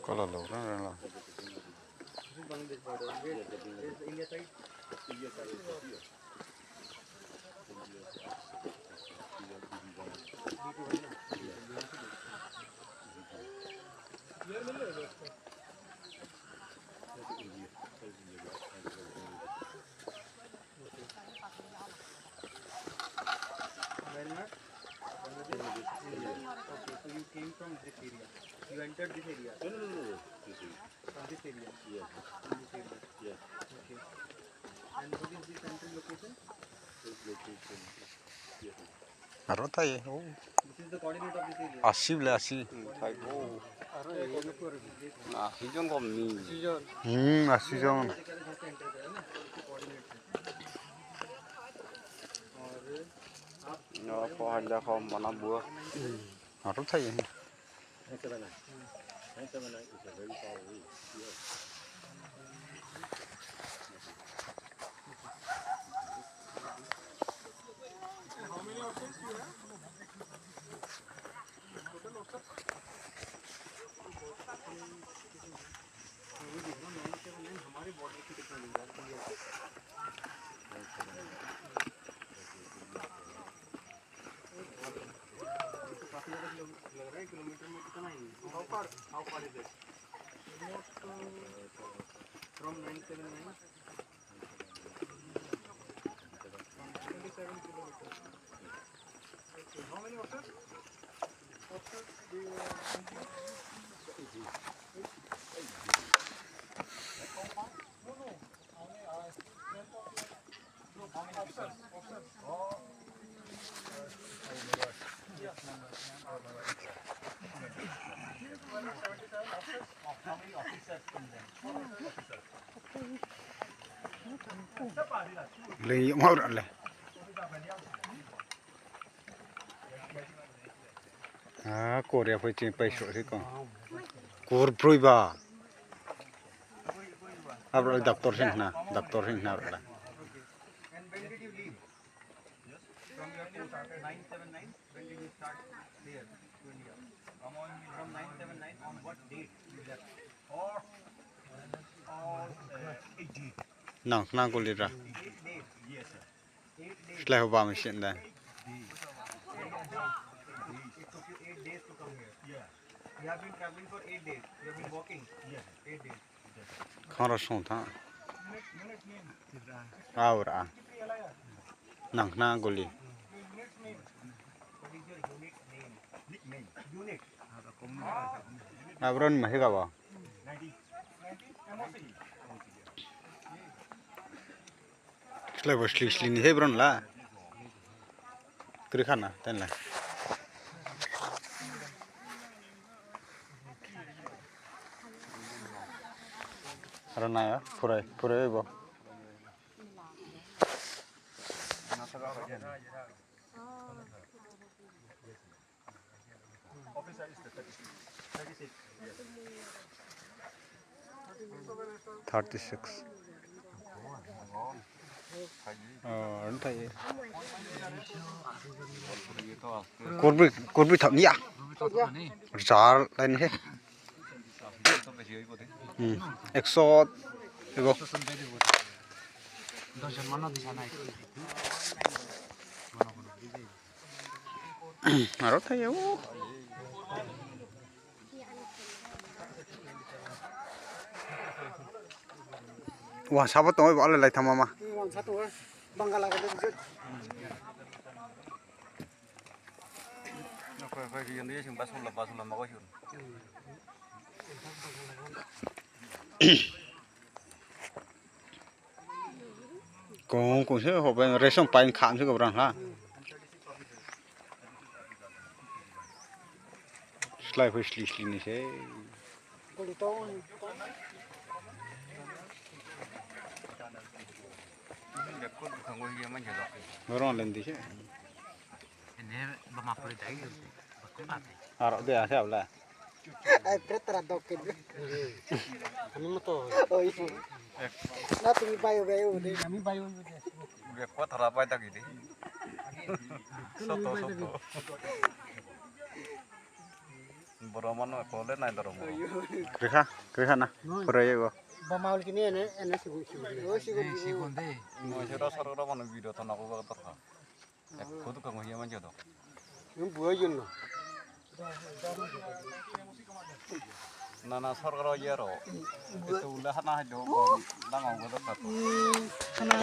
Ka la lo reng reng lo. Aro tai oh. Asi bole asi. Asi jon. Aro tai. Lei mau dah le. Ah, Korea phoi ching pai so si ko. Kur prui ba. Abro doctor sing na, doctor sing na ro la. Nang nang ko lira. Slai ho ba mi sin da. Khang ra song tha. Aur a. Nang nang ko li. Abron ma higa ba. Slai bo sli sli ni hebron la. Kri khana ten la. Aro na ya, purai purai bo. 36. Oh, entah ya. Kurbi kurbi thap ni ya. Char lain he. 100 ego. Aro thai oh. Wah, sahabat tong oi lai thama ma. Kong kong se ho ben reson pain khan se ko brang ha. Slai phoi sli sli ni se. Ron len di se. Aro de ase abla. Krekha krekha na pore go. বামাউল কিনে এনে এনে সিগুন সিগুন। বুয়ার জন্য। না না সরকার ইয়ার উল্লে হানা হাইলো ডাঙর। খানা।